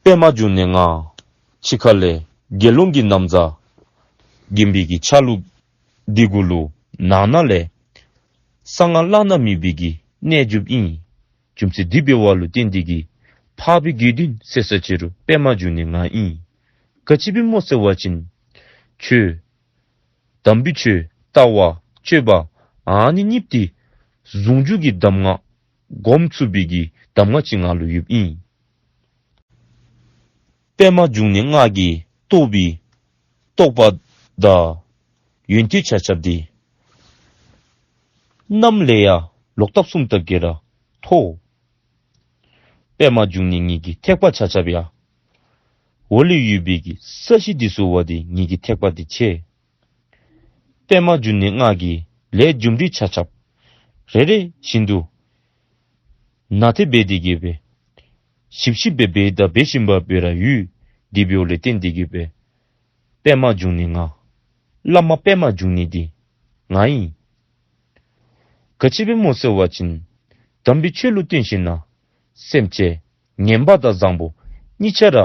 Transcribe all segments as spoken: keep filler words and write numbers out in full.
པདྨ་འབྱུང་གནས་ང་ཕྱི་ཁ་ལས་དགེ་སློང་གི་ན་བཟའ་གྱོན་པའི་གི་ཆ་ལུགས་འདི་གུ་ལུ་ནང་ན་ལས་གསང་སྔགས་བླ་ན་མེད་པའི་གི་རྣལ་འབྱོརཔ་ཨིན། རྒྱུ་མཚན་འདི་འབད་བ་ལུ་བརྟེན་ཏེ་གིས་འཕགས་པའི་དགེ་འདུན་ཟེར་ས་ཅི་རུང་པདྨ་འབྱུང་གནས་ང་ཨིན། ག་ཅི་སྦེ་སྨོ་ཟེར་བ་ཅིན་ཁྱོད་དམ་པའི་ཆོས་ལྟ་བ་སྤྱོད་པ་ཨ་ནི་གཉིས་འདི་ཟུང་འཇུག་གི་གདམས་ངག་སྒོམ་ཚུགས་པའི་གི་གདམས་ངག་ཅིག་ང་ལུ་ཡོདཔ་ཨིན། པདྨ་འབྱུང་གནས་ང་གིས་རྟོགས་པའི་རྟོགས་པ་དང་ཡོན་ཏན་ཆ་ཁྱབ་འདི་གནམ་ལས་ཡང་ལོག་ལྟབ་གསུམ་ལྟབ་ཀྱིས་ར་མཐོ། པདྨ་འབྱུང་གནས་ངེ་གི་ཐེག་པ་ཆ་ཁྱབ་ཡང་འོག་ལས་ཡོད་པའི་གི་ས་གཞི་འདི་ཚུ་བ་འདི་ངེ་གི་ཐེག་པ་འདི་ཆེ། པདྨ་འབྱུང་གནས་ང་གིས་ལས་རྒྱུ་འབྲས་ཆ་ཁྱབ་རེ་རེ་བཞིན་དུ་ནན་ཏན་འབད་དེ་གིས་སྦེ་ཞིབ་ཞིབ་སྦེ་འབད་དང་འབད་བཞིན་པ་སྦེ་ར་ཡོད། དེ་འབདཝ་ལས་བརྟེན་ཏེ་གིས་སྦེ་པདྨ་འབྱུང་གནས་ང་བླ་མ་པདྨ་འབྱུང་གནས་འདི་ང་ཨིན། ག་ཅི་སྦེ་སྨོ་ཟེར་བ་ཅིན་དམ་པའི་ཆོས་ལུ་བརྟེན་ཞིན་ན་སེམས་ཅན་ངན་པ་དང་བཟང་པོ་གཉིས་ཆ་ར་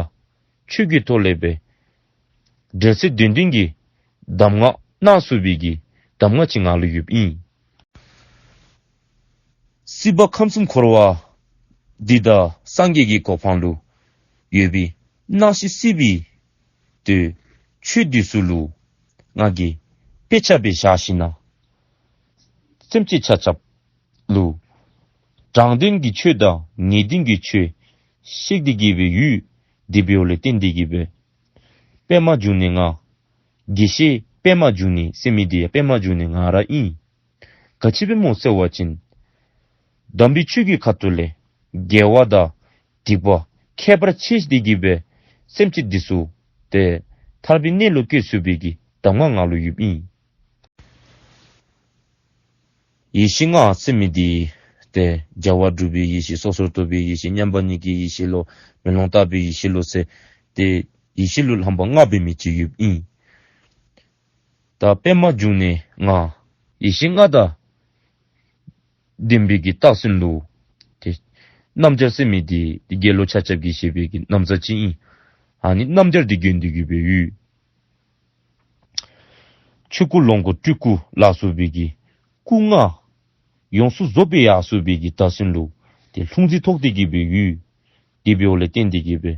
ཆོས་ཀྱི་ཐོག་ལས་སྦེ་འབྲེལ་ཚད་དོན་ལྡན་གྱི་གདམས་ངག་གནང་ཚུགས་པའི་གི་གདམས་ངག་ཅིག་ང་ལུ་ཡོདཔ་ཨིན། སྲིད་པ་ཁམས་གསུམ་འཁོར་བ་འདི་དང་སངས་རྒྱས་ཀྱི་གོ་འཕང་ལུ་ཡོད་པའི་སྣང་ཞིང་སྲིད་པའི་དེ་ཆོས་འདི་ཚུ་ལུ་ང་གིས་དཔེ་ཆ་སྦེ་བཞག་ཞིན་ན་སེམས་ཅན་ཆ་ཁྱབ་ལུ་དྲང་དོན་གྱི་ཆོས་དང་ངེས་དོན་གྱི་ཆོས་བཤད་དེ་གིས་སྦེ་ཡོད། དེ་འབདཝ་ལས་བརྟེན་ཏེ་གིས་སྦེ་པདྨ་འབྱུང་གནས་ང་དགེ་བཤེས་པདྨ་འབྱུང་གནས་ཟེར་མི་འདི་ཡང་པདྨ་འབྱུང་གནས་ང་ར་ཨིན། ག་ཅི་སྦེ་སྨོ་ཟེར་བ་ཅིན་དམ་པའི་ཆོས་ཀྱི་ཁ་ཐུག་ལས་དགེ་བ་དང་སྡིག་པ་ཁྱད་པར་ཕྱེ་སྟེ་གིས་སྦེ་སེམས་ཅན་འདི་ཚུ་ཏེ་ཐར་པའི་གནས་ལུ་བཀོད་ཚུགས་པའི་གི་གདམས་ངག་ང་ལུ་ཡོདཔ་ཨིན། ཡེ་ཤེས་ལྔ་ཟེར་མི་འདི་ཏེ་བྱ་བ་སྒྲུབ་པའི་ཡེ་ཤེས་སོ་སོར་རྟོག་པའི་ཡེ་ཤེས་མཉམ་པ་ཉིད་ཀྱི་ཡེ་ཤེས་ལོ་མེ་ལོང་ལྟ་བུའི་ཡེ་ཤེས་ལོ་ཟེར་ཏེ་ཡེ་ཤེས་ལུ་ལྷམ་པ་ལྔ་འབད་མི་ཅིག་ཡོདཔ་ཨིན། ད་པདྨ་འབྱུང་གནས་ང་ཡེ་ཤེས་ལྔ་དང་ལྡན་པའི་གི་རྟགས་མཚན་ལུ་ཏེ་སྣམ་སྦྱར་ཟེར་མི་འདི་ཏེ་དགེ་སློང་ཆ་ཁྱབ་ཀྱིས་བཞེས་པའི་གི་ན་བཟའ་ཅིག་ཨིན། ཨ་ནི་སྣམ་སྦྱར་འདི་གྱོན་ཏེ་གིས་སྦེ་ཡོད། ཆོས་སྐུ་ལོངས་སྐུ་སྤྲུལ་སྐུ་ལ་སོགས་པའི་གི་སྐུ་ལྔ་ཡོངས་སུ་རྫོགས་པའི་ཡ་སོགས་པའི་གི་བརྡ་མཚོན་ལུ་ཏེ་ལྷུང་བཟེད་ཐོགས་ཏེ་གིས་སྦེ་ཡོད། དེ་འབདཝ་ལས་བརྟེན་ཏེ་གིས་སྦེ་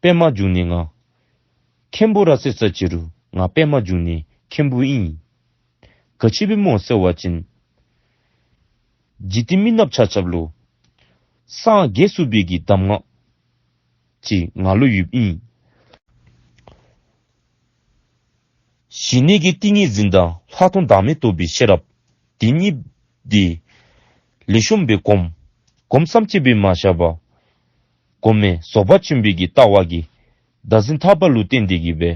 པདྨ་འབྱུང་གནས་ང་མཁན་པོ་ར་ཟེར་ས་ཅི་རུང་ང་པདྨ་འབྱུང་གནས་མཁན་པོ་ཨིན། ག་ཅི་སྦེ་སྨོ་ཟེར་བ་ཅིན་འཇིག་རྟེན་མི་ནགཔ་ཆ་ཁྱབ་ལུ་སངས་རྒྱས་ཚུགས་པའི་གི་གདམས་ངག་ཅིག་ང་ལུ་ཡོདཔ་ཨིན། ཞི་གནས་ཀྱི་ཏིང་ངེ་འཛིན་དང་ལྷག་མཐོང་བདག་མེད་རྟོགས་པའི་ཤེས་རབ་འདི་གཉིས་འདི་ལེགས་ཤོམ་སྦེ་སྒོམ། སྒོམ་བསམ་གྱིས་སྦེ་མ་བཞག་པར་སྒོམ་མེད་རྫོགས་པ་ཆེན་པོའི་གི་ལྟ་བ་གིས་བདག་འཛིན་འཐབ་པ་ལུ་བརྟེན་ཏེ་གིས་སྦེ་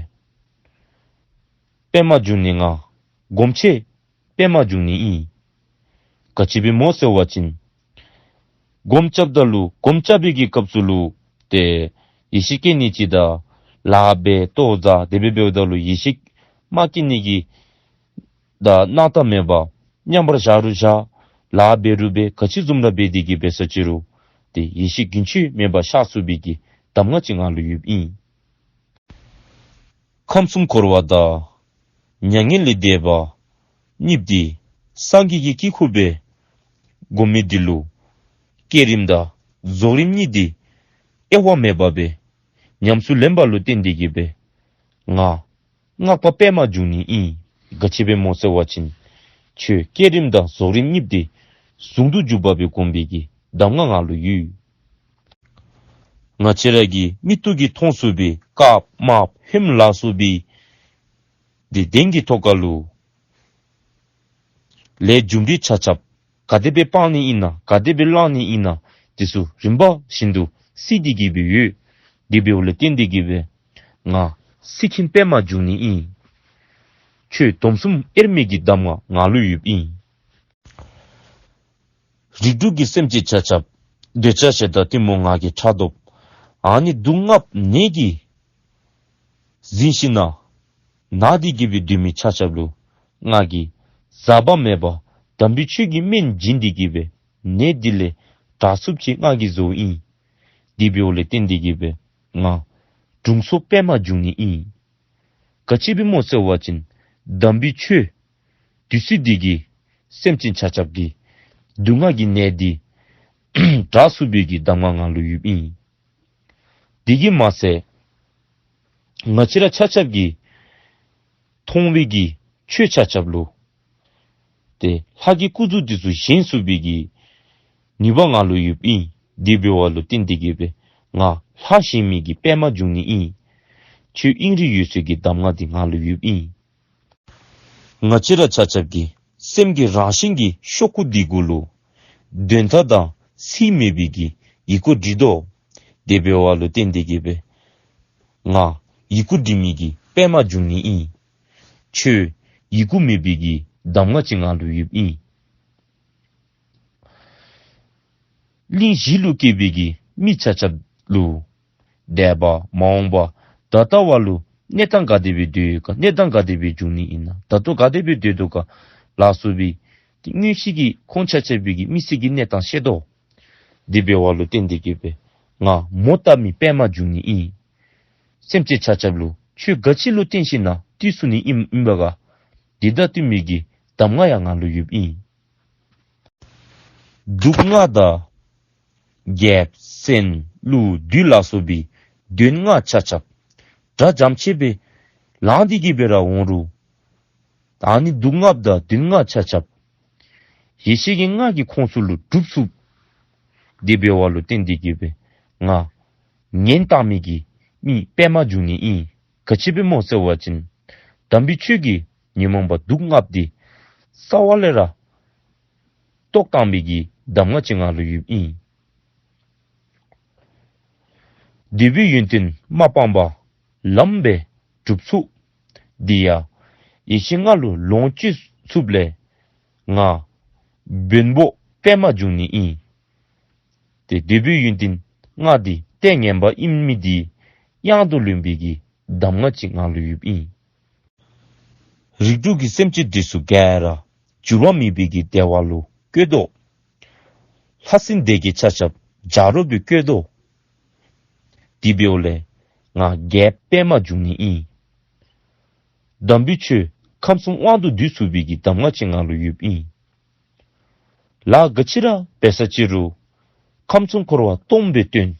པདྨ་འབྱུང་གནས་ང་སྒོམ་ཆེན་པདྨ་འབྱུང་གནས་ཨིན། ག་ཅི་སྦེ་སྨོ་ཟེར་བ་ཅིན་སྒོམ་རྐྱབ་ད་ལུ་སྒོམ་རྐྱབ་པའི་གི་སྐབས་སུ་ལུ་ཏེ་ཡེ་ཤེས་སྐྱེ་ནི་ཅིག་དང་ལཱ་འབད་ལྟོ་བཟའ་དེ་སྦེ་འབདཝ་ད་ལུ་ཡེ་ཤེས་མ་སྐྱེ་ནི་གི་དང་སྣང་དག་མེད་པར་མཉམ་པར་བཞག་རུང་བཞག་ལཱ་འབད་རུང་འབད་ག་ཅི་བཟུམ་ར་འབད་དེ་གིས་འབད་ས་ཅི་རུང་ཏེ་ཡེ་ཤེས་རྒྱུན་ཆད་མེད་པར་ཤར་ཚུགས་པའི་གི་གདམས་ངག་ཅིག་ང་ལུ་ཡོདཔ་ཨིན། ཁམས་གསུམ་འཁོར་བ་དང་མྱ་ངན་ལས་འདས་པ་གཉིས་འདི་སངས་རྒྱས་ཀྱི་དཀྱིལ་འཁོར་སྦེ་སྒོམ་མི་འདི་ལུ་བསྐྱེད་རིམ་དང་རྫོགས་རིམ་གཉིས་འདི་དབྱེ་བ་མེད་པ་སྦེ་ཉམས་སུ་ལེན་པ་ལུ་བརྟེན་ཏེ་གིས་སྦེ་ང་སྔགས་པ་པདྨ་འབྱུང་གནས་ཨིན། ག་ཅི་སྦེ་སྨོ་ཟེར་བ་ཅིན་ཁྱོད་བསྐྱེད་རིམ་དང་རྫོགས་རིམ་གཉིས་འདི་ཟུང་དུ་འཇུག་པ་སྦེ་སྒོམ་པའི་གི་གདམས་ངག་ང་ལུ་ཡོད། ང་བཅས་ར་གི་མིག་ཏོ་གིས་མཐོང་ཚུགས་པའི་དཀརཔོ་དམརཔོ་ཧོནམོ་ལ་སོགས་པའི་འདི་གདན་གྱི་ཐོག་ཁ་ལུ་ལས་རྒྱུ་འབྲས་ཆ་ཁྱབ་ག་དེ་སྦེ་སྤང་ནི་ཨིན་ན་ག་དེ་སྦེ་བླང་ནི་ཨིན་ན་འདི་ཚུ་རིམ་པ་བཞིན་དུ་གསལ་ཏེ་གིས་སྦེ་ཡོད། དེ་འབདཝ་ལས་བརྟེན་ཏེ་གིས་སྦེ་ང་སྲིད་མཁན་པདྨ་འབྱུང་གནས་ཨིན། ཆོས་སྡོམ་གསུམ་དབྱེར་མེད་ཀྱི་གདམས་ངག་ང་ལུ་ཡོདཔ་ཨིན། རིགས་དྲུག་གི་སེམས་ཅན་ཆ་ཁྱབ་འདོད་ཆགས་ཞེ་སྡང་གཏི་མུག་ང་རྒྱལ་ཕྲག་དོག་ཨ་ནི་དུག་ལྔ་ནད་ཀྱིས་ཟིན་ཞིན་ན་ན་སྟེ་གིས་སྦེ་སྡོད་མི་ཆ་ཁྱབ་ལུ་ང་གིས་ཟག་པ་མེད་པར་དམ་པའི་ཆོས་ཀྱི་སྨན་བྱིན་ཏེ་གིས་སྦེ་ནད་འདི་ལས་དྲག་ཚུགསཔ་ཅིག་ང་གིས་བཟོཝ་ཨིན། དེ་འབདཝ་ལས་བརྟེན་ཏེ་གིས་སྦེ་ ང་དྲུང་འཚོ་པདྨ་འབྱུང་གནས་ཨིན། ག་ཅི་སྦེ་སྨོ་ཟེར་བ་ཅིན་དམ་པའི་ཆོས་འདི་ཚུ་འདི་གིས་སེམས་ཅན་ཆ་ཁྱབ་ཀྱི་སྡུག་བསྔལ་གྱི་ནད་འདི་དྲག་ཚུགས་པའི་གི་གདམས་ངག་ང་ལུ་ཡོདཔ་ཨིན། དེ་གིས་མ་ཚད་ང་བཅས་ར་ཆ་ཁྱབ་ཀྱིས་མཐོང་བའི་གི་ཆོས་ཆ་ཁྱབ་ལུ་ཏེ་ལྷ་གི་སྐུ་གཟུགས་འདི་ཚུ་བཞེངས་ཚུགས་པའི་གི་ནུས་པ་ང་ལུ་ཡོདཔ་ཨིན། དེ་འབདཝ་ལུ་བརྟེན་ཏེ་གིས་སྦེ་ང་ལྷ་བཞེངས་མི་གི་པདྨ་འབྱུང་གནས་ཨིན། ཆོས་དབྱིངས་རིག་འོད་གསལ་གྱི་གདམས་ངག་འདི་ང་ལུ་ཡོདཔ་ཨིན། ང་བཅས་ར་ཆ་ཁྱབ་ཀྱི་སེམས་ཀྱི་རང་བཞིན་གྱི་ཤོག་ཀུ་འདི་གུ་ལུ་དོན་དག་དང་ཚིག་མེད་པའི་གི་ཡི་གུ་བྲིས་དོ། དེ་འབདཝ་ལུ་བརྟེན་ཏེ་གིས་སྦེ་ང་ཡི་གུ་འབྲི་མི་གི་པདྨ་འབྱུང་གནས་ཨིན། ཆོས་ཡི་གུ་མེད་པའི་གི་གདམས་ངག་ཅིག་ང་ལུ་ཡོདཔ་ཨིན། གླིང་བཞི་ལུ་སྐྱེས་པའི་གི་མི་ཆ་ཁྱབ་ལུ་འདས་པ་མ་འོངས་པ་ད་ལྟ་བ་ལུ་གནས་སྟངས་ག་དེ་སྦེ་སྡོད་ཡོད་ག། གནས་སྟངས་ག་དེ་སྦེ་འབྱུང་ནི་ཨིན་ན། ད་ལྟོ་ག་དེ་སྦེ་སྡོད་དོ་ག་ལ་སོགས་པའི་ཏེ་མངོན་ཤེས་ཀྱིས་ཁོང་ཆ་ཁྱབ་པའི་གི་མི་ཚེ་གི་གནས་སྟངས་ཤེས་དོ། དེ་འབདཝ་ལུ་བརྟེན་ཏེ་གིས་སྦེ་ང་མོ་བཏབ་མི་པདྨ་འབྱུང་གནས་ཨིན། སེམས་ཅན་ཆ་ཁྱབ་ལུ་ཆོས་ག་ཅི་ལུ་བརྟེན་ཞིན་ན་བཏུལ་ཚུགས་ནི་ཨིན་ཨིན་པ་ག། དེ་དང་བསྟུན་མི་གི་གདམས་ངག་ཡང་ང་ལུ་ཡོདཔ་ཨིན། དུག་ལྔ་དང་རྒྱལཔོ་སྲིན་ཀླུ་བདུད་ལ་སོགས་པའི་གདོན་ལྔ་ཆ་ཁྱབ་དྲག་འཇམ་ཆེ་སྦེ་ལངས་ཏེ་གིས་སྦེ་ར་འོང་རུང་ད་ནི་དུག་ལྔ་དང་གདོན་ལྔ་ཆ་ཁྱབ་ཡེ་ཤེས་ཀྱི་ངང་གིས་ཁོང་ཚུ་ལུ་སྒྲུབ་ཚུགས། དེ་འབདཝ་ལུ་བརྟེན་ཏེ་གིས་སྦེ་ང་ངན་བཏང་མི་གི་མི་པདྨ་འབྱུང་གནས་ཨིན། ག་ཅི་སྦེ་སྨོ་ཟེར་བ་ཅིན་དམ་པའི་ཆོས་ཀྱི་ཉོན་མོངས་པ་དུག་ལྔ་འདི་རྩ་བ་ལས་ར་བཟློག་བཏང་མི་གི་གདམས་ངག་ཅིག་ང་ལུ་ཡོདཔ་ཨིན། འདོད་པའི་ཡོན་ཏན་མ་སྤངས་པ་ལམ་སྦེ་སྒྲུབ་ཚུགས། འདི་ཡང་ཡེ་ཤེས་ལྔ་ལུ་ལོངས་སྤྱོད་ཚུགསཔ་ལས་ང་བོན་པོ་པདྨ་འབྱུང་གནས་ཨིན། ཏེ་འདོད་པའི་ཡོན་ཏན་ལྔ་འདི་ཏེ་ངན་པ་ཨིན་མི་འདི་གཡང་དུ་ལེན་པའི་གི་གདམས་ངག་ཅིག་ང་ལུ་ཡོདཔ་ཨིན། རིགས་དྲུག་གི་སེམས་ཅན་འདི་ཚུ་ག་ར་འགྱུར་བ་མེད་པའི་གི་བདེ་བ་ལུ་བཀོད་དོ། ལྷ་སྲིན་སྡེ་བརྒྱད་ཆ་ཁྱབ་བྱ་རོག་སྦེ་བཀོད་དོ། དེ་འབདཝ་ལས་ང་རྒྱལཔོ་པདྨ་འབྱུང་གནས་ཨིན། དམ་པའི་ཆོས་ཁམས་གསུམ་དབང་དུ་བསྡུ་ཚུགས་པའི་གི་གདམས་ངག་ཅིག་ང་ལུ་ཡོདཔ་ཨིན། ལཱ་ག་ཅི་ར་འབད་ས་ཅི་རུང་ཁམས་གསུམ་འཁོར་བ་སྟོངམ་སྦེ་སྟོན།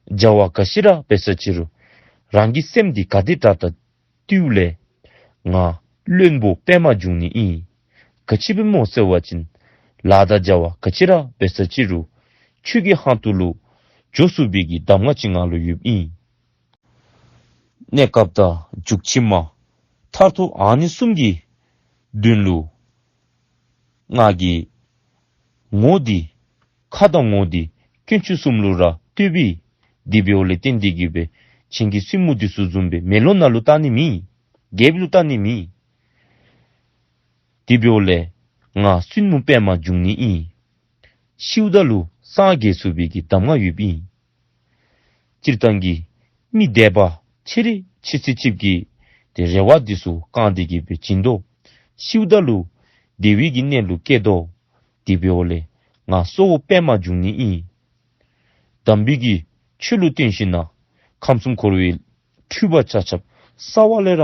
བྱ་བ་ག་ཅི་ར་འབད་ས་ཅི་རུང་རང་གི་སེམས་འདི་ག་དེ་དྲག་དྲག་བཏུལཝ་ལས་ང་བློན་པོ་པདྨ་འབྱུང་གནས་ཨིན། ག་ཅི་སྦེ་སྨོ་ཟེར་བ་ཅིན་ལཱ་དང་བྱ་བ་ག་ཅི་ར་འབད་ས་ཅི་རུང་ཆོས་ཀྱི་ཧང་ཏོ་ལུ་འགྱོ་ཚུགས་པའི་གི་གདམས་ངག་ཅིག་ང་ལུ་ཡོདཔ་ཨིན། གནས་སྐབས་དང་འཇུག་ཕྱི་མ་མཐར་ཐུག་ཨ་ནི་གསུམ་གྱི་དོན་ལུ་ང་གིས་ངོ་འདི་ཁ་དང་ངོ་འདི་དཀོན་མཆོག་གསུམ་ལུ་ར་གཏོད་པས། དེ་འབདཝ་ལས་བརྟེན་ཏེ་གིས་སྦེ་བྱིན་གྱིས་བསུན་མོ་འདི་ཚུ་བཟུམ་སྦེ་མེ་ལོང་ནང་ལུ་བཏང་ནི་མེད། རྒྱབ་ལུ་བཏང་ནི་མེད། དེ་འབདཝ་ལས་ང་བཙུན་མོ་པདྨ་འབྱུང་གནས་ཨིན། ཤིཝ་ད་ལུ་སངས་རྒྱས་ཚུགས་པའི་གི་གདམས་ངག་ཡོདཔ་ཨིན། སྤྱིར་བཏང་གི་མི་འདས་པ་ཆེ་རེ་ཆེ་ཚད་ཅིག་གི་ཏེ་རེ་བ་འདི་ཚུ་བསྐང་སྟེ་གིས་སྦེ་བྱིན་དོ། ཤིཝ་ད་ལུ་བདེ་བའི་གི་གནས་ལུ་སྐྱེ་དོ། དེ་འབདཝ་ལས་ང་གཙོ་བོ་པདྨ་འབྱུང་གནས་ཨིན། དམ་པའི་གི་ཆོས་ལུ་བརྟེན་ཞིན་ན་ཁམས་གསུམ་འཁོར་བའི་འཁྲུལ་པ་ཆ་ཁྱབ་རྩ་བ་ལས་ར་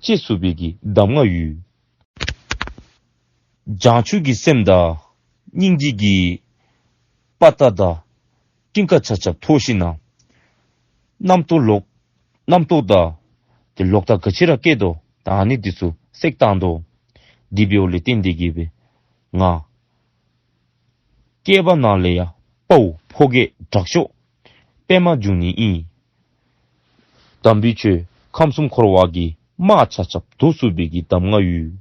བཅད་ཚུགས་པའི་གི་གདམས་ངག་ཡོད། བྱང་ཆུབ་ཀྱི་སེམས་དང་སྙིང་རྗེ་གི་དཔའ་རྟགས་དང་སྤྲིན་དཀར་ཆ་ཁྱབ་ཐོབ་ཞིན་ན་རྣམ་རྟོག་ལོག་རྣམ་རྟོག་དང་ཏེ་ལོག་ལྟ་ག་ཅི་ར་སྐྱེ་དོ་ད་ཨ་ནི་འདི་ཚུ་བསྲེག་བཏང་དོ། དེ་འབདཝ་ལས་བརྟེན་ཏེ་གིས་སྦེ་ང་སྐྱེ་བ་ནང་ལས་ཡང་དཔའ་བོ་ཕོ་སྐྱེས་དྲག་ཤོས་པདྨ་འབྱུང་གནས་ཨིན། དམ་པའི་ཆོས་ཁམས་གསུམ་འཁོར་བ་གི་དམག་ཆ་ཁྱབ་བཟློག་ཚུགས་པའི་གི་གདམས་ངག་ཡོད།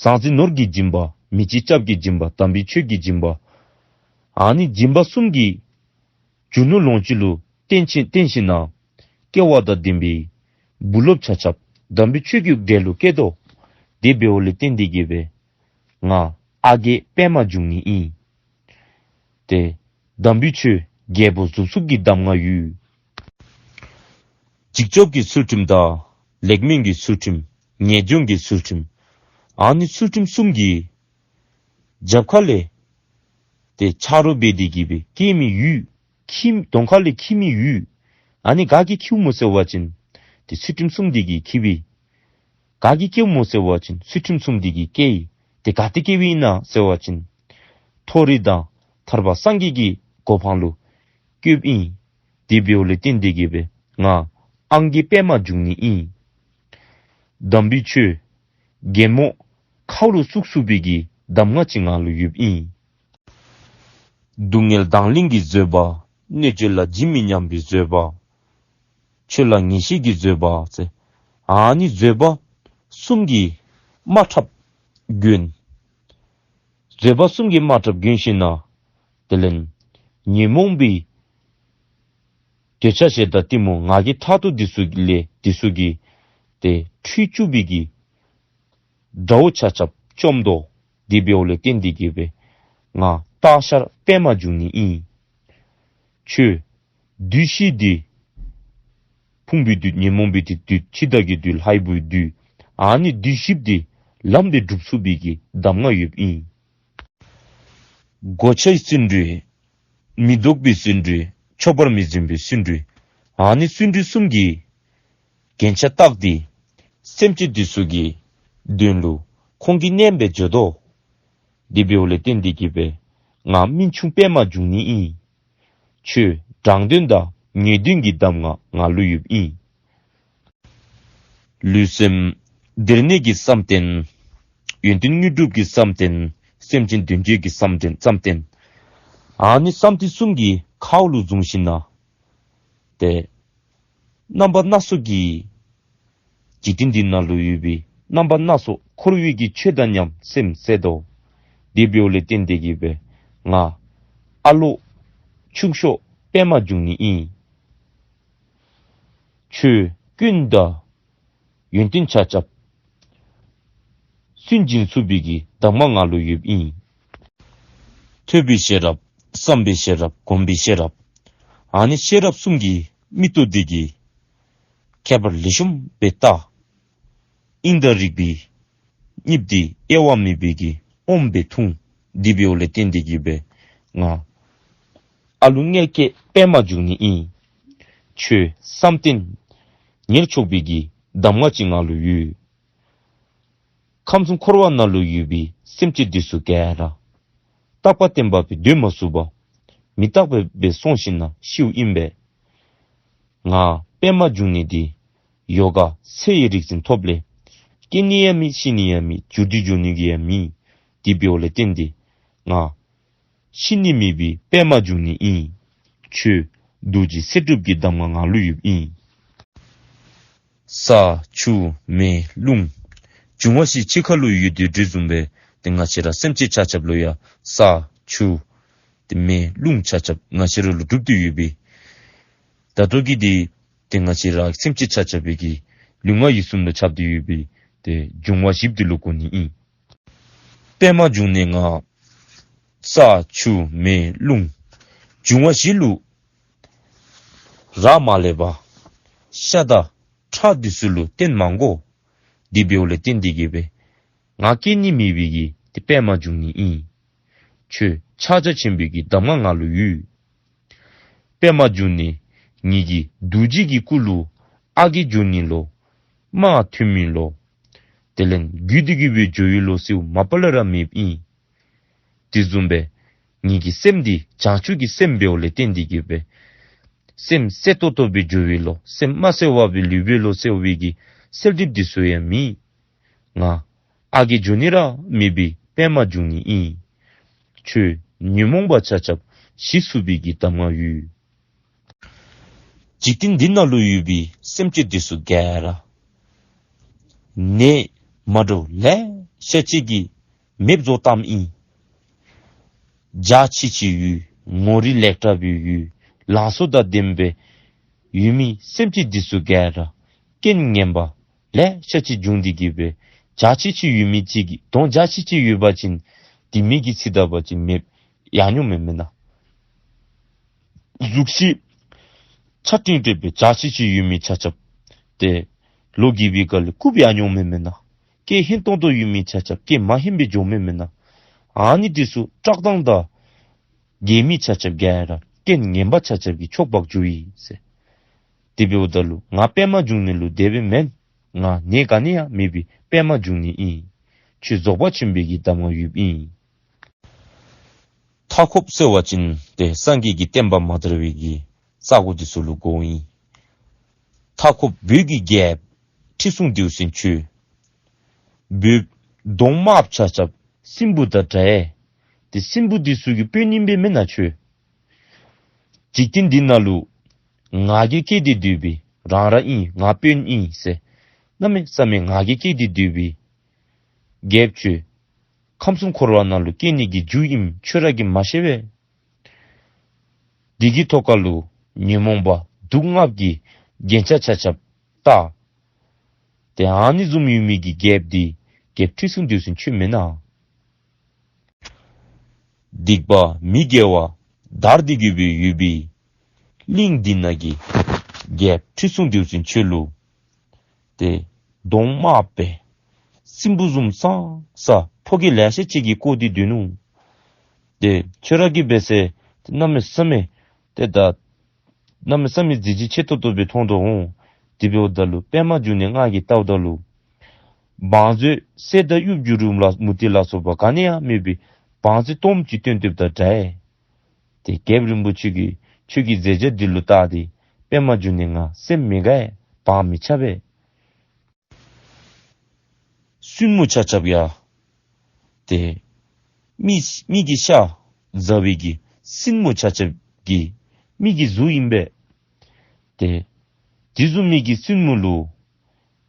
ཟང་ཟིང་ནོར་གྱི་སྦྱིན་པ། མི་འཇིགས་སྐྱབས་ཀྱི་སྦྱིན་པ། དམ་པའི་ཆོས་ཀྱི་སྦྱིན་པ། ཨ་ནི་སྦྱིན་པ་གསུམ་གྱི་རྒྱུ་ནོར་ལོངས་སྤྱོད་ལུ་བརྟེན་ཅིན་བརྟེན་ཞིན་ན་སྐལ་བ་དང་ལྡན་པའི་བུ་སློབ་ཆ་ཁྱབ་དམ་པའི་ཆོས་ཀྱི་གྲལ་ལུ་སྐྱེ་དོ། དེ་འབདཝ་ལས་བརྟེན་ཏེ་གིས་སྦེ་ང་ཨ་རྒས་པདྨ་འབྱུང་གནས་ཨིན། ཏེ་དམ་པའི་ཆོས་རྒྱལ་པོ་གཟུངས་གསུམ་གྱི་གདམས་ངག་ཡོད། འཇིགས་སྐྱོབ་ཀྱི་ཚུལ་ཁྲིམས་དང་ལེགས་སྨོན་གྱི་ཚུལ་ཁྲིམས་ངེས་འབྱུང་གི་ཚུལ་ཁྲིམས། ཨ་ནི་ཚུལ་ཁྲིམས་གསུམ་གྱི་རྒྱབ་ཁ་ལས་ཏེ་ཆ་རོགས་འབད་དེ་གིས་སྦེ་སྐྱེ་མི་ཡོད། ཁྱིམ་གདོང་ཁ་ལས་ཁྱིམ་མི་ཡོད། ཨ་ནི་ག་གིས་ཁྱིཝ་སྨོ་ཟེར་བ་ཅིན་ཏེ་ཚུལ་ཁྲིམས་སྲུངམ་འདི་གིས་ཁྱིཝ་ཨིན། ག་གིས་སྐྱེཝ་སྨོ་ཟེར་བ་ཅིན་ཚུལ་ཁྲིམས་སྲུངམ་འདི་གིས་སྐྱེ་ཡི། ཏེ་ག་ཏེ་སྐྱེཝ་ཨིན་ན་ཟེར་བ་ཅིན་མཐོ་རིས་དང་ཐར་པ་སངས་རྒྱས་ཀྱི་གོ་འཕང་ལུ་བཀོདཔ་ཨིན། དེ་འབདཝ་ལས་བརྟེན་ཏེ་གིས་སྦེ་ང་ཨང་རྒས་པདྨ་འབྱུང་གནས་ཨིན། དམ་པའི་ཆོས་རྒན་མོ་ཁཝ་ལུ་བཙུགས་ཚུགས་པའི་གི་གདམས་ངག་ཅིག་ང་ལུ་ཡོདཔ་ཨིན། སྡུག་བསྔལ་དང་ལེན་གྱི་བཟོད་པ། གནོད་བྱེད་ལ་ཇི་མི་སྙམ་པའི་བཟོད་པ། ཆོས་ལ་ངེས་ཤེས་ཀྱི་བཟོད་པ་ཟེར། ཨ་ནི་བཟོད་པ་གསུམ་གྱིས་དམག་འཁྲབ་གྱོན། བཟོད་པ་གསུམ་གྱིས་དམག་འཁྲབ་གྱོན་ཞིནམ་ལས་དེ་ལས་ཉོན་མོངས་པའི་འདོད་ཆགས་ཞེ་སྡང་གཏི་མུག་ང་རྒྱལ་ཕྲག་དོག་འདི་ཚུ་ལས་འདི་ཚུ་གིས་ཏེ་ཁྲོས་བཅུག་པའི་གི་དགྲ་བོ་ཆ་ཁྱབ་བཅོམ་དོ། དེ་འབདཝ་ལས་བརྟེན་ཏེ་གིས་སྦེ་ང་སྟག་ཤར་པདྨ་འབྱུང་གནས་ཨིན། ཁྱོད་བདུད་བཞི་འདི་ཕུང་པོའི་བདུད་ཉོན་མོངས་པའི་བདུད་འཆི་བདག་གི་བདུད་ལྷའི་བུའི་བདུད་ཨ་ནི་བདུད་བཞི་འདི་ལམ་སྦེ་སྒྲུབ་ཚུགས་པའི་གི་གདམས་ངག་ཡོདཔ་ཨིན། གོ་ཆའི་བརྩོན་འགྲུས། མི་ལྡོག་པའི་བརྩོན་འགྲུས། ཆོག་པར་མི་འཛིན་པའི་བརྩོན་འགྲུས། ཨ་ནི་བརྩོན་འགྲུས་གསུམ་གྱིས་རྒྱན་ཆ་བཏགས་ཏེ་སེམས་ཅན་འདི་ཚུ་གི་དོན་ལུ་ཁོང་གི་གནས་སྦེ་འགྱོ་དོ། དེ་འབདཝ་ལས་བརྟེན་ཏེ་གིས་སྦེ་ང་སྨིན་ཆུང་པདྨ་འབྱུང་གནས་ཨིན། ཁྱོད་དྲང་དོན་དང་ངེས་དོན་གྱི་གདམས་ངག་ང་ལུ་ཡོདཔ་ཨིན། ལུས་སེམས་བདེ་གནས་ཀྱི་བསམ་གཏན། ཡོན་ཏན་དངོས་གྲུབ་ཀྱི་བསམ་གཏན། སེམས་ཅན་དོན་བྱེད་ཀྱི་བསམ་གཏན་བསམ་གཏན། ཨ་ནི་བསམ་གཏན་གསུམ་གྱི་ཁ་ལུ་བཟུང་ཞིནམ་ལས་ཏེ་རྣམ་པ་སྣ་ཚོགས་ཀྱི་འཇིག་རྟེན་འདི་ནང་ལུ་ཡོད་པའི་རྣམ་པ་སྣ་ཚོགས་འཁོར་བའི་གི་ཆོས་དང་མཉམ་སེམས་བསྲེ་དོ། དེ་འབདཝ་ལས་བརྟེན་ཏེ་གིས་སྦེ་ང་ཨ་ལོ་ཕྱུག་ཤོས་པདྨ་འབྱུང་གནས་ཨིན། ཆོས་ཀུན་དང་ཡོན་ཏན་ཆ་ཁྱབ་སུན་འབྱིན་ཚུགས་པའི་གི་གདམས་ངག་ང་ལུ་ཡོདཔ་ཨིན། ཐོས་པའི་ཤེས་རབ། བསམ་པའི་ཤེས་རབ། སྒོམ་པའི་ཤེས་རབ། ཨ་ནི་ཤེས་རབ་གསུམ་གྱི་མིག་ཏོ་འདི་གིས་ཁྱད་པར་ལེགས་ཤོམ་སྦེ་བལྟ། དབྱིངས་དང་རིག་པའི་གཉིས་འདི་དབྱེ་བ་མེད་པའི་གི་ཨོམ་སྦེ་འཐུང་། དེ་འབདཝ་ལས་བརྟེན་ཏེ་གིས་སྦེ་ང་ཨ་ལུ་མངལ་སྐྱེས་པདྨ་འབྱུང་གནས་ཨིན། ཆོས་བསམ་གཏན་ཉེར་ཆོག་པའི་གི་གདམས་ངག་ཅིག་ང་ལུ་ཡོད། ཁམས་གསུམ་འཁོར་བ་ནང་ལུ་ཡོད་པའི་སེམས་ཅན་འདི་ཚུ་ག་ར་རྟག་པ་བརྟན་པ་སྦེ་སྡོད་མ་ཚུགས་པར་མི་རྟག་པ་སྦེ་སོང་ཞིནམ་ལས་ཤིཝ་ཨིན་པས། ང་པདྨ་འབྱུང་གནས་འདི་ཡོ་ག་ཚེ་ཡི་རིག་འཛིན་ཐོབ་ལས་སྐྱེ་ནི་ཡང་མེད། ཤི་ནི་ཡང་མེད། འགྱུར་འགྱུར་འགྱོ་ནི་གི་ཡང་མེད། དེ་འབདཝ་ལས་བརྟེན་ཏེ་ང་ཤི་ནི་མེད་པའི་པདྨ་འབྱུང་གནས་ཨིན། ཆོས་རྡོ་རྗེ་ཚེ་སྒྲུབ་ཀྱི་གདམས་ངག་ང་ལུ་ཡོདཔ་ཨིན། ས་ཆུ་མེ་རླུང་འབྱུང་བ་བཞི་གཅིག་ཁར་ལུ་ཡོད་དེ་འདི་བཟུམ་སྦེ་ཏེ་ང་བཅས་ར་སེམས་ཅན་ཆ་ཁྱབ་ལུ་ཡང་ས་ཆུ་ཏེ་མེ་རླུང་ཆ་ཁྱབ་ང་བཅས་ར་ལུ་གྲུབ་སྟེ་ཡོད་པའི་ད་ལྟོ་གི་འདི་ཏེ་ང་བཅས་ར་སེམས་ཅན་ཆ་ཁྱབ་པའི་གི་ལུས་ངག་ཡིད་གསུམ་ལུ་ཁྱབ་སྟེ་ཡོད་པའི་ཏེ་འབྱུང་བ་བཞི་འདི་ལུ་གོ་ནི་ཨིན། པདྨ་འབྱུང་གནས་ང་ས་ཆུ་མེ་རླུང་འབྱུང་བ་བཞི་ལུ་རག་མ་ལས་པར་ཤ་དང་ཁྲག་འདི་ཚུ་ལུ་བརྟེན་མ་དགོ། དེ་འབདཝ་ལས་བརྟེན་ཏེ་གིས་སྦེ་ང་སྐྱེ་ནི་མེད་པའི་གི་ཏེ་པདྨ་འབྱུང་གནས་ཨིན། ཆོས་ཕྱག་རྒྱ་ཆེན་པོའི་གི་གདམས་ངག་ང་ལུ་ཡོད། པདྨ་འབྱུང་གནས་ངེ་གི་རྡོ་རྗེ་གི་སྐུ་ལུ་ཨ་རྒས་འགྱོ་ནི་ལོ། དམག་ཐོན་མི་ལོ། དེ་ལས་རྒུད་དེ་གིས་སྦེ་འགྱོ་བའི་ལོ་ཟེརཝ་མ་པ་ལས་ར་མེདཔ་ཨིན། དེ་བཟུམ་སྦེ་ངེ་གི་སེམས་འདི་བྱང་ཆུབ་ཀྱི་སེམས་འབདཝ་ལས་བརྟེན་ཏེ་གིས་སྦེ་སེམས་གསལ་ཏོག་ཏོ་སྦེ་འགྱོ་བའི་ལོ། སེམས་མ་གསལ་བར་སྦེ་ལུས་པའི་ལོ་ཟེར་བའི་གི་གསལ་འགྲིབ་འདི་ཚུ་ཡང་མེད། ང་ཨ་རྒས་འགྱོ་ནི་ར་མེད་པའི་པདྨ་འབྱུང་གནས་ཨིན། ཆོས་ཉོན་མོངས་པ་ཆ་ཁྱབ་ཞི་ཚུགས་པའི་གི་གདམས་ངག་ཡོད། འཇིག་རྟེན་འདི་ནང་ལུ་ཡོད་པའི་སེམས་ཅན་འདི་ཚུ་ག་ར་ནད་མ་འདྲཝ་ལེ་ཤ་ཅིག་གིས་མེདཔ་བཟོ་བཏངམ་ཨིན། འཇའ་ཆི་ཆི་ཡོད། ངོ་རིས་ལེགས་དྲགས་སྦེ་ཡོད། ལང་ཚོ་དང་ལྡན་པའི་ཡོད་མི་སེམས་ཅན་འདི་ཚུ་ག་ར་རྐྱེན་ངན་པ་ལེ་ཤ་ཅིག་བྱུང་སྟེ་གིས་སྦེ་འཇའ་ཆི་ཆི་ཡོད་མི་ཅིག་གིས་གདོང་འཇའ་ཆི་ཆི་ཡོད་པ་ཅིན་དེ་མི་གིས་ཚིག་ད་པ་ཅིན་མེདཔ་ཡར་འོང་མི་མེན་ན། གཟུགས་གཞི་ཆ་ཏིང་ཏེ་སྦེ་འཇའ་ཆི་ཆི་ཡོད་མི་ཆ་ཁྱབ་ཏེ་ལོ་རྒས་པའི་སྒང་ལས་སྐུ་ཡང་འོང་མི་མེན་ན། སྐད་ཧན་ཏོང་ཏོ་ཡོད་མི་ཆ་ཁྱབ་སྐད་མ་ཧན་སྦེ་འགྱོ་མི་མེན་ན། ཨ་ནི་འདི་ཚུ་བཀྲག་མདངས་དང་རྒས་མི་ཆ་ཁྱབ་ག་ར་ རྐྱེན་ངན་པ་ཆ་ཁྱབ་ཀྱིས་འཕྱོག་འབག་འགྱོཝ་ཨིན་ཟེར། དེ་འབདཝ་ད་ལུ་ང་པདྨ་འབྱུང་གནས་ལུ་དེ་སྦེ་མེན། ང་ནད་ག་ནི་ཡང་མེད་པའི་པདྨ་འབྱུང་གནས་ཨིན། ཁྱོད་རྫོགས་པ་ཆེན་པོའི་གི་གདམས་ངག་ཡོདཔ་ཨིན། མཐའ་འཁོབ་ཟེར་བ་ཅིན་ཏེ་སངས་རྒྱས་ཀྱི་བསྟན་པ་མ་དར་བའི་གི་ས་གོ་འདི་ཚུ་ལུ་གོཝ་ཨིན། མཐའ་འཁོབ་བོད་ཀྱི་རྒྱལཔོ་ཁྲི་སྲོང་ལྡེའུ་བཙན་ཁྱོད། བོད་གདོང་དམརཔོ་ཆ་ཁྱབ་སྲིན་བུ་དང་འདྲ་ཨེ། ཏེ་སྲིན་བུ་འདི་ཚུ་གི་དཔོན་ཨིན་པས་མེན་ན་ཁྱོད། འཇིག་རྟེན་འདི་ནང་ལུ་ང་རྒྱལ་སྐྱེས་ཏེ་སྡོད་པའི་རང་ར་ཨིན་ང་དཔོན་ཨིན་ཟེར། གནམ་མེད་ས་མེད་ང་རྒྱལ་སྐྱེས་ཏེ་སྡོད་པའི་རྒྱལཔོ་ཁྱོད། ཁམས་གསུམ་འཁོར་བ་ནང་ལུ་སྐྱེ་ནི་གི་རྒྱུ་ཨིནམ་ཁྱོད་ར་གིས་མ་ཤེས་པས། འདི་གི་ཐོག་ཁ་ལུ་ཉོན་མོངས་པ་དུག་ལྔ་གི་རྒྱན་ཆ་ཆ་ཁྱབ་བཏགས། ཏེ་ཨ་ནི་བཟུམ་ཡོད་མི་གི་རྒྱལཔོ་འདི་རྒྱལཔོ་ཁྲི་སྲོང་ལྡེའུ་བཙན་ཁྱོད་མེན་ན། སྡིག་པ་མི་དགེ་བ་དར་ཏེ་གི་སྦེ་ཡོད་པའི་གླིང་འདི་ནང་གི་རྒྱལཔོ་ཁྲི་སྲོང་ལྡེའུ་བཙན་ཁྱོད་ལུ་ཏེ་གདོང་དམརཔོ་སྦེ་སྲིན་བུ་བཟུམ་སང་ས་ཕོ་སྐྱེས་ལེ་ཤ་ཅིག་གིས་བསྐོར་ཏེ་སྡོད་ནུག། ཏེ་ཁྱོད་ར་གིས་འབད་ཟེར་ཏེ་གནམ་མེད་ས་མེད་ཏེ་ད་གནམ་མེད་ས་མེད་གཟི་བརྗིད་ཆེ་ཏོག་ཏོ་སྦེ་མཐོང་དོ་འོང་། དེ་འབདཝ་ད་ལུ་པདྨ་འབྱུང་གནས་ང་གིས་བལྟཝ་ད་ལུ་བང་མཛོད་གསེར་དང་གཡུ་བྱུ་རུ་ལ་མུ་ཏིག་ལ་སོགས་པ་ག་ནི་ཡང་མེད་པའི་བང་མཛོད་སྟོངམ་ཅིག་བཏོན་སྡོདཔ་དང་འདྲ་ཨེ། ཏེ་རྒྱལཔོ་རིན་པོ་ཆེ་གིས་ཁྱོད་ཀྱི་མཛད་བྱ་འདི་ལུ་བལྟ་སྟེ་པདྨ་འབྱུང་གནས་ང་སེམས་མི་དགའ་ཨེ། བག་མི་ཆགས་པས། བཙུན་མོ་ཆ་ཁྱབ་ཡང་ཏེ་མི་མི་གི་ཤ་ཟ་བའི་གི་སྲིན་མོ་ཆ་ཁྱབ་ཀྱི་མི་གི་གཟུགས་ཨིན་པས། ཏེ་དེ་བཟུམ་མའི་གི་བཙུན་མོ་ལུ་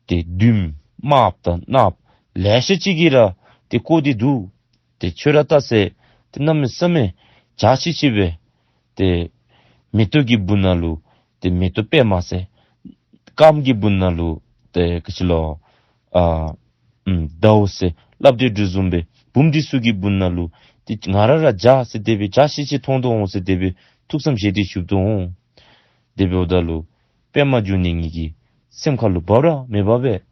ཏེ་བདུདམོ་དམརཔོ་དང་ནགཔོ་ལེ་ཤ་ཅིག་གིས་ར་ཏེ་བསྐོར་ཏེ་འདུག། ཏེ་ཁྱོད་ར་བལྟ་ཟེར་ཏེ་གནམ་མེད་ས་མེད་འཇའ་ཆི་ཆི་སྦེ་ཏེ་མེ་ཏོག་གི་སྦུག་ན་ལུ་ཏེ་མེ་ཏོག་པདྨ་ཟེར། སྐམ་གྱི་སྦུག་ན་ལུ་ཏེ་ག་ཅི་ལོ་ཨ་ཨམ་ཟླཝ་ཟེར་སླབ་སྟེ་འདི་བཟུམ་སྦེ་བུམོ་འདི་ཚུ་གི་སྦུག་ན་ལུ་ཏེ་ང་ར་ར་འཇའ་ཟེར་དེ་སྦེ་འཇའ་ཆི་ཆི་མཐོང་དོ་འོང་ཟེར་དེ་སྦེ་ཐུགས་བསམ་བཞེས་ཏེ་བཞུགས་དོ་འོང་། དེ་འབདཝ་ད་ལུ་པདྨ་འབྱུང་གནས་ངེ་གི་སེམས་ཁ་ལུ་བབ་ར་མི་བབ་པས།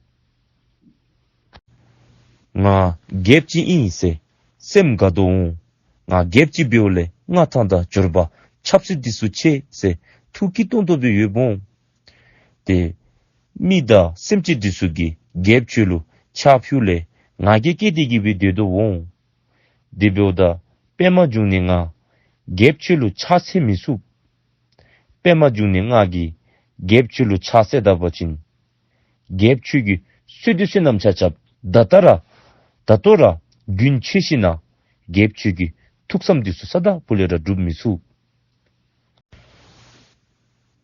ང་རྒྱལཔོ་ཅིག་ཨིན་ཟེར་སེམས་དགའ་དོ་འོང་། ང་རྒྱལཔོ་ཅིག་འབདཝ་ལས་མངའ་ཐང་དང་འབྱོར་པ་ཆབ་སྲིད་འདི་ཚུ་ཆེ་ཟེར་ཐུགས་སྐྱིད་ཏོང་ཏོ་སྦེ་ཡོདཔ་འོང་། ཏེ་མི་དང་སེམས་ཅན་འདི་ཚུ་གིས་རྒྱལཔོ་ཁྱོད་ལུ་ཕྱག་ཕུལཝ་ལས་ང་རྒྱལ་སྐྱེས་ཏེ་གི་སྦེ་སྡོད་དོ་འོང་། དེ་འབདཝ་ད་པདྨ་འབྱུང་གནས་ང་རྒྱལཔོ་ཁྱོད་ལུ་ཕྱག་འཚལ་མི་ཚུགས། པདྨ་འབྱུང་གནས་ང་གིས་རྒྱལཔོ་ཁྱོད་ལུ་ཕྱག་འཚལ་ད་པ་ཅིན་རྒྱལཔོ་ཁྱོད་ཀྱི་བསོད་སྡེ་བསོད་ནམས་ཆ་ཁྱབ་ད་ལྟོ་ར་ད་ལྟོ་ར་རྒྱུན་ཆད་ཞིནམ་ལས་རྒྱལཔོ་ཁྱོད་ཀྱི་ཐུགས་བསམ་འདི་ཚུ་ས་དང་ཕུ་ལས་ར་འགྲུབ་མི་ཚུགས།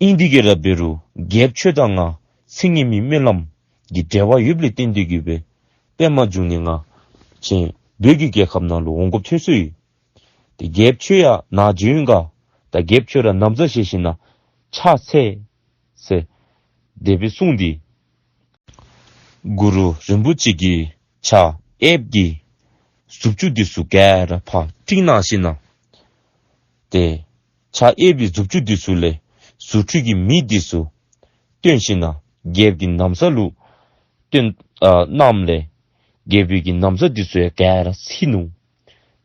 ཨིན་དེ་གིས་ར་འབད་རུང་རྒྱལཔོ་ཁྱོད་དང་ང་ཚེ་སྔོན་མའི་སྨོན་ལམ་གྱི་འབྲེལ་བ་ཡོདཔ་ལས་བརྟེན་ཏེ་གི་སྦེ་པདྨ་འབྱུང་གནས་ང་ཁྱེད་བོད་ཀྱི་རྒྱལ་ཁབ་ནང་ལུ་འོང་དགོཔ་ཐོན་སོ་ཡི། ཏེ་རྒྱལཔོ་ཁྱོད་ཡང་ནཱ་བྱོན་ག། ད་རྒྱལཔོ་ཁྱོད་ར་ན་བཟའ་བཞེས་ཞིནམ་ལས་ཕྱག་འཚལ་ཟེར་དེ་སྦེ་གསུངས་ཏེ་གུ་རུ་རིན་པོ་ཆེ་གིས་ཕྱག་གཡསཔ་གི་གཟུགས་ཅུང་འདི་ཚུ་ག་ར་ཕར་བསྲིང་གནང་ཞིནམ་ལས་ཏེ་ཕྱག་གཡསཔ་གི་གཟུགས་ཅུང་འདི་ཚུ་ལས་རྫུ་འཕྲུལ་གྱི་མེ་འདི་ཚུ་བཏོན་ཞིནམ་ལས་རྒྱལཔོ་གི་ན་བཟའ་ལུ་བཏོན་ཨ་གནངམ་ལས་རྒྱལཔོ་གི་ན་བཟའ་འདི་ཚུ་ཡང་ག་ར་བསྲེགས་ནུག།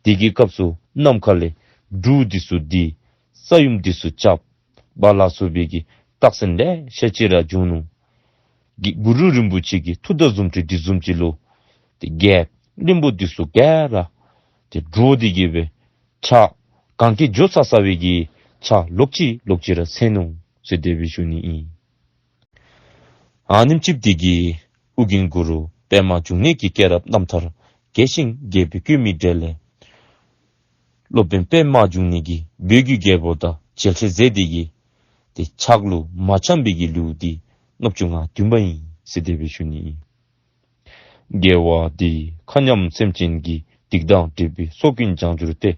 དེ་གི་སྐབས་སུ་ནམ་མཁའ་ལས་འབྲུག་འདི་ཚུ་ལྡིར། ས་ཡོམ་འདི་ཚུ་རྐྱབ། པ་ལ་སོགས་པའི་གི་རྟགས་མཚན་ལེ་ཤ་ཅིག་ར་བྱུང་ནུག། གི་གུ་རུ་རིན་པོ་ཆེ་གི་ཐུགས་དང་རྫུ་འཕྲུལ་འདི་བཟུམ་ཅིག་ལུ་ཏེ་རྒྱལཔོ་བློན་པོ་འདི་ཚུ་ག་ར་ཏེ་འདྲོགས་ཏེ་གི་སྦེ་ཕྱག་གན་རྐྱལ་འགྱོ་ཚར་ཚར་བའི་གི་ཕྱག་ལོག་ཅི་ལོག་ཅི་ར་འཚལ་ནུག་ཟེར་དེ་སྦེ་ཞུ་ནི་ཨིན། ཨ་ནེམ་ཅིག་འདི་གིས་ཨོ་རྒྱན་གུ་རུ་པདྨ་འབྱུང་གནས་ཀྱི་སྐྱེས་རབས་རྣམ་ཐར་རྒྱས་ཤིང་རྒྱས་པར་བཀོད་མི་གྲས་ལས་སློབ་དཔོན་པདྨ་འབྱུང་གནས་ཀྱིས་བོད་ཀྱི་རྒྱལ་པོ་དང་མཇལ་འཕྲད་མཛད་དེ་གི་ཏེ་ཕྱག་ལུ་མ་འཆམ་པའི་གི་ལེའུ་འདི་ལྔ་བཅུ་ང་བདུན་པ་ཨིན་ཟེར་དེ་སྦེ་ཞུ་ནི་ཨིན། དགེ་བ་འདིས་མཁའ་མཉམ་སེམས་ཅན་གྱི། སྡིག་དང་སྒྲིབ་པའི་ཚོགས་ཀུན་བྱང་གྱུར་ཏེ།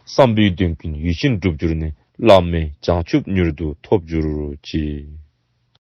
བསམ་པའི་དོན་ཀུན་ཡིད་བཞིན་འགྲུབ་གྱུར་ནས། བླ་མེད་བྱང་ཆུབ་མྱུར་དུ་ཐོབ་གྱུར་ཅིག།